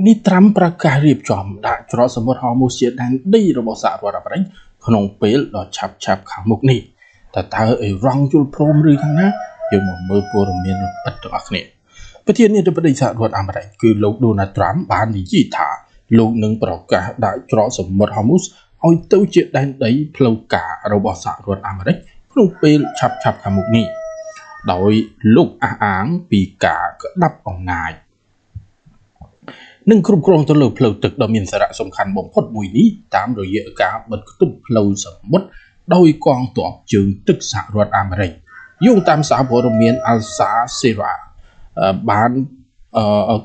នេះត្រាំប្រកាសរៀបចំដាក់ច្រកសមុទ្រហរមូសជាដែនដីរបស់សហរដ្ឋអាមេរិកក្នុងពេលដ៏ឆាប់ឆាប់ខាងមុខនេះ។ តើអ៊ីរ៉ង់យល់ព្រមឬយ៉ាងណា? យើងមកមើលព័ត៌មានលម្អិតទាំងអស់គ្នា។ ប្រធានាធិបតីសហរដ្ឋអាមេរិកគឺលោកដូណាល់ត្រាំបាននិយាយថា លោកនឹងប្រកាសដាក់ច្រកសមុទ្រហូមុសឲ្យទៅជាដែនដីផ្លូវការរបស់សហរដ្ឋអាមេរិកក្នុងពេលឆាប់ឆាប់ខាងមុខនេះ ដោយលោកអះអាងពីការក្តាប់អំណាចនិងគ្រប់គ្រងទៅលើផ្លូវទឹកដ៏មានសារៈសំខាន់បំផុតមួយនេះ តាមរយៈការបិទគប់ផ្លូវសមុទ្រដោយកងទ័ពជើងទឹកសហរដ្ឋអាមេរិក។ យោងតាមសារព័ត៌មាន Al Jazeera បាន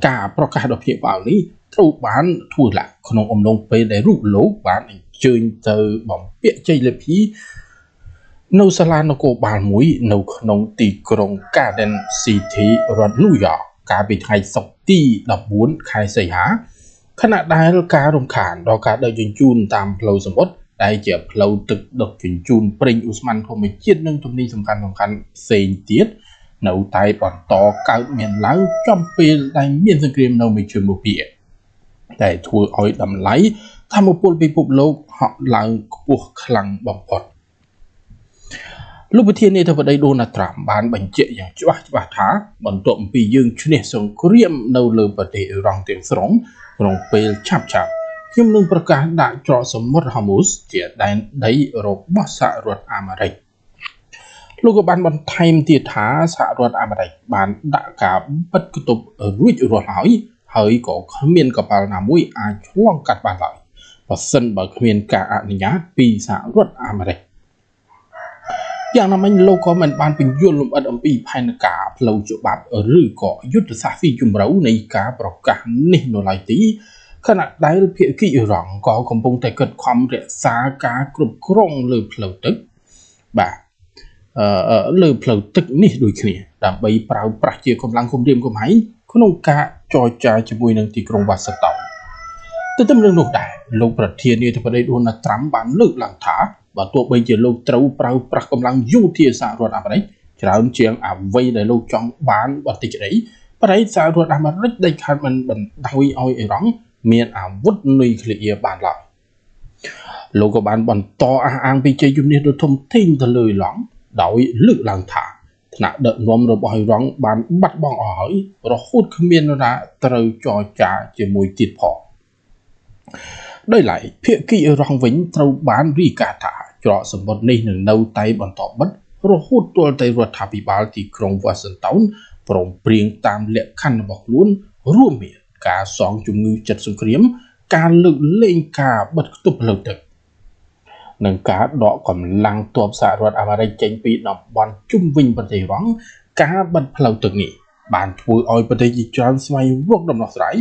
ការប្រកាសដ៏ភ្ញាក់ផ្អើលនេះត្រូវបានធ្វើឡើងក្នុងអំឡុងពេលដែលរូបលោកបានអញ្ជើញទៅបំពាក់ជ័យលាភីនៅសាលានគរបាលមួយនៅក្នុងទីក្រុង Garden City រដ្ឋ New York កាលពីថ្ងៃសុក្រទី14ខែសីហា ខណៈដែលការរំខានដល់ការដឹកជញ្ជូនតាមផ្លូវសមុទ្រ ដែលជាផ្លូវទឹកដឹកជញ្ជូនប្រេងឧស្ម័នធម្មជាតិនិងទំនិញសំខាន់សំខាន់ផ្សេងទៀត នៅតែបន្តកើតមានឡើងចំពេលដែលមានសង្គ្រាមនៅមជ្ឈមបូព៌ា ដែលធ្វើឲ្យតម្លៃធម្មពលពិភពលោកហក់ឡើងខ្ពស់ខ្លាំងបំផុត។ លោកប្រធានាធិបតីដូណាល់ត្រាំបានបញ្ជាក់យ៉ាងច្បាស់ច្បាស់ថា បន្ទាប់ពីយើងឈ្នះសង្គ្រាមនៅលើប្រទេសអ៊ីរ៉ង់ទាំងស្រុងក្នុងពេលឆាប់ឆាប់ ខ្ញុំនឹងប្រកាសដាក់ច្រកសមុទ្រហូមុសជាដែនដីរបស់សហរដ្ឋអាមេរិក។ លោកក៏បានបន្ថែមទៀតថា សហរដ្ឋអាមេរិកបានដាក់ការបិទគប់រួចរាល់ហើយ ហើយក៏គ្មានកប៉ាល់ណាមួយអាចឆ្លងកាត់បានឡើយ បើសិនបើគ្មានការអនុញ្ញាតពីសហរដ្ឋអាមេរិក។ យ៉ាងណាមិញ លោកក៏មិនបានពន្យល់លម្អិតអំពីផែនការផ្លូវច្បាប់ឬក៏យុទ្ធសាស្ត្រស៊ីជម្រៅនៃការប្រកាសនេះនៅឡើយទេ ខណៈដែលភាគីអ៊ីរ៉ង់ក៏កំពុងតែខិតខំរក្សាការគ្រប់គ្រងលើផ្លូវទឹក បាទ លើផ្លូវទឹកនេះដូចគ្នា ដើម្បីប្រើប្រាស់ជាកម្លាំងគំរាមកំហែងក្នុងការចរចាជាមួយនឹងទីក្រុងវ៉ាស៊ីនតោន។ ទន្ទឹមនឹងនោះដែរ លោកប្រធានាធិបតីដូណាល់ត្រាំបានលើកឡើងថា បើទោះបីជាលោកត្រូវប្រើប្រាស់កម្លាំងយោធាសហរដ្ឋអាមេរិកច្រើនជាងអ្វីដែលលោកចង់បានបន្តិចក្តី ប្រទេសសហរដ្ឋអាមេរិកដាច់ខាតមិនបណ្ដោយឲ្យអ៊ីរ៉ង់មានអាវុធនុយក្លេអ៊ែរបានឡើយ។ លោកក៏បានបន្តអះអាងពីជ័យជំនះដ៏ធំធេងទៅលើអ៊ីរ៉ង់ ដោយលើកឡើងថា ថ្នាក់ដឹកនាំរបស់អ៊ីរ៉ង់បានបាត់បង់អស់ហើយ រហូតគ្មាននរណាត្រូវចរចាជាមួយទៀតផង។ ដោយឡែកភាគីអ៊ីរ៉ង់វិញ ត្រូវបានរាយការណ៍ថា ច្រកសមុទ្រនេះនឹងនៅតែបន្តបិទរហូតទាល់តែរដ្ឋាភិបាលទីក្រុងវ៉ាស៊ីនតោនព្រមព្រៀងតាមលក្ខខណ្ឌរបស់ខ្លួន រួមមានការសងជំងឺចិត្តសង្គ្រាម ការលើកលែងការបិទគប់ផ្លូវទឹក និងការដកកម្លាំងទ័ពសហរដ្ឋអាមេរិកចេញពីតំបន់ជុំវិញប្រទេសអ៊ីរ៉ង់។ ការបិទផ្លូវទឹកនេះបានធ្វើឲ្យប្រទេសជាច្រើនស្វែងរកដំណោះស្រាយ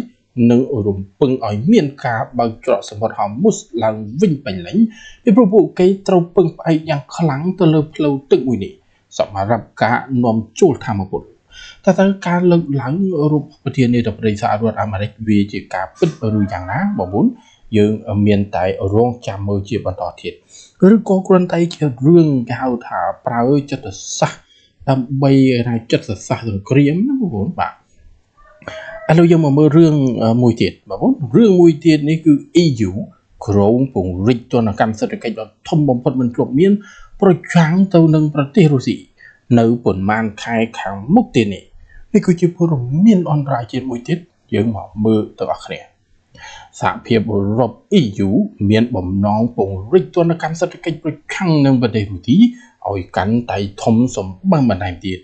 និងរំពឹងឲ្យមានការបើកច្រកសមុទ្រហូមុសឡើងវិញពេញលេញ ពីព្រោះពួកគេត្រូវពឹងផ្អែកយ៉ាងខ្លាំងទៅលើផ្លូវទឹកមួយនេះសម្រាប់ការនាំចូលធម្មពល។ តើការលើកឡើងរបស់ប្រធានាធិបតីសហរដ្ឋអាមេរិកវាជាការពិតឬយ៉ាងណា? បងប្អូនយើងមានតែរងចាំមើលជាបន្តទៀត ឬក៏គ្រាន់តែជារឿងគេហៅថាប្រើចិត្តសាស្ត្រដើម្បីថាចិត្តសាស្ត្រសង្គ្រាមណាបងប្អូន។ បាទ ឥឡូវយើងមកមើលរឿងមួយទៀតបងប្អូន។ រឿងមួយទៀតនេះគឺ EU គ្រោងពង្រីកទណ្ឌកម្មសេដ្ឋកិច្ចដ៏ធំបំផុតមិនធ្លាប់មាន ប្រឆាំងទៅនឹងប្រទេសរុស្ស៊ីនៅប៉ុន្មានខែខាងមុខទៀតនេះ។ នេះគឺជាព័ត៌មានអន្តរជាតិមួយទៀត យើងមកមើលទាំងអស់គ្នា។ សហភាពអឺរ៉ុប EU មានបំណងពង្រីកទណ្ឌកម្មសេដ្ឋកិច្ចប្រឆាំងនឹងប្រទេសរុស្ស៊ីឲ្យកាន់តែធំសម្បើមបន្ថែមទៀត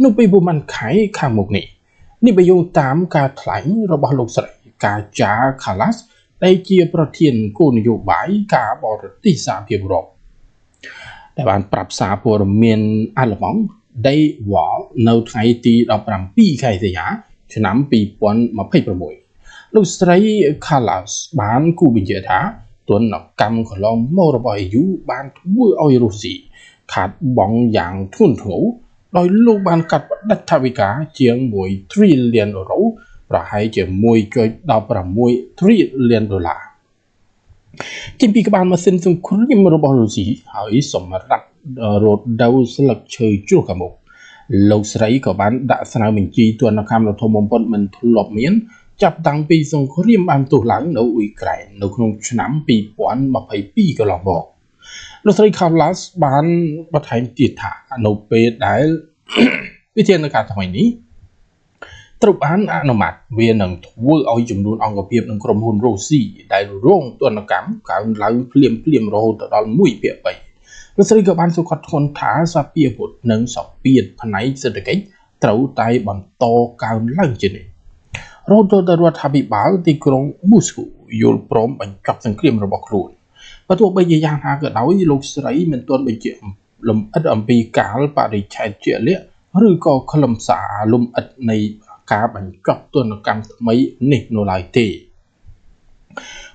នៅពេលប្រហែលខែខាងមុខនេះ។ នេះបើយោងតាមការថ្លែងរបស់លោកស្រីកាចាខាឡាស ដែលជាប្រធានគោលនយោបាយការបរទេសសហភាពអឺរ៉ុប ដែលបានប្រាប់សារព័ត៌មានអាល្លឺម៉ង់ Day Wall នៅថ្ងៃទី17ខែសីហាឆ្នាំ2026។ លោកស្រី Kallas បានគូបញ្ជាក់ថា ទណ្ឌកម្មកន្លងមករបស់ EU បានធ្វើឲ្យរុស្ស៊ីខាតបង់យ៉ាងធ្ងន់ធ្ងរ ដោយលោកបានកាត់ផ្តាច់ថវិកាជាង1 trillion អឺរ៉ូ ប្រហែលជា1.16 trillion ដុល្លារ ចេញពីក្បាលម៉ាស៊ីនសង្គ្រាមរបស់រុស្ស៊ី ហើយសម្រាប់រដូវស្លឹកឈើជ្រុះខាងមុខ លោកស្រីក៏បានដាក់ស្នើបញ្ជីទណ្ឌកម្មដ៏ធំបំផុតមិនធ្លាប់មាន ចាប់តាំងពីសង្គ្រាមបានផ្ទុះឡើងនៅអ៊ុយក្រែននៅក្នុងឆ្នាំ2022កន្លងមក។ លោកស្រី Kallas បានបន្ថែមទៀតថា នៅពេលដែលវិធានការថ្មីនេះត្រូវបានអនុម័ត វានឹងធ្វើឲ្យចំនួនអង្គភាពនិងក្រុមហ៊ុនរុស្ស៊ីដែលរងទណ្ឌកម្មកើនឡើងភ្លាមៗរហូតដល់1/3។ លោកស្រីក៏បានសង្កត់ធ្ងន់ថា សភាអាវុធនិងសម្ពាធផ្នែកសេដ្ឋកិច្ចត្រូវតែបន្តកើនឡើងជានិច្ច រហូតដល់រដ្ឋាភិបាលទីក្រុងមូស្គូយល់ព្រមបញ្ចប់សង្គ្រាមរបស់ខ្លួន។ បើទោះបីជាយ៉ាងណាក៏ដោយ លោកស្រីមិនទាន់បញ្ជាក់លម្អិតអំពីកាលបរិច្ឆេទជាក់លាក់ ឬក៏ខ្លឹមសារលម្អិតនៃការបញ្ចប់ទណ្ឌកម្មថ្មីនេះនៅឡើយទេ។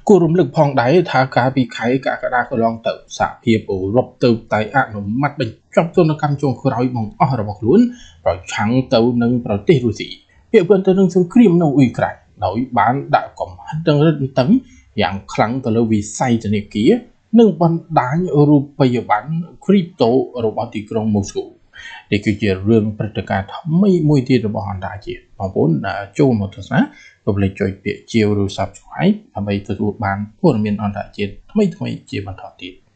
គួររំលឹកផងដែរថា កាលពីខែកក្កដាកន្លងទៅ សហភាពអឺរ៉ុបទើបតែអនុម័តបញ្ចប់ទណ្ឌកម្មចុងក្រោយបង្អស់របស់ខ្លួនប្រឆាំងទៅនឹងប្រទេសរុស្ស៊ី ពាក់ព័ន្ធទៅនឹងសង្គ្រាមនៅអ៊ុយក្រែន ដោយបានដាក់កំហិតនិងរឹតបន្តឹងយ៉ាងខ្លាំងទៅលើវិស័យធនាគារ និងបណ្ដាញរូបិយប័ណ្ណ Crypto របស់ទីក្រុងមូស្គូ។ នេះគឺជារឿងព្រឹត្តិការណ៍ថ្មីមួយទៀតរបស់អន្តរជាតិ។ បងប្អូនចូលមកទស្សនា កុំភ្លេចចុចពាក្យជាវឬ Subscribe ដើម្បីទទួលបានព័ត៌មានអន្តរជាតិថ្មីៗជាបន្តទៀត។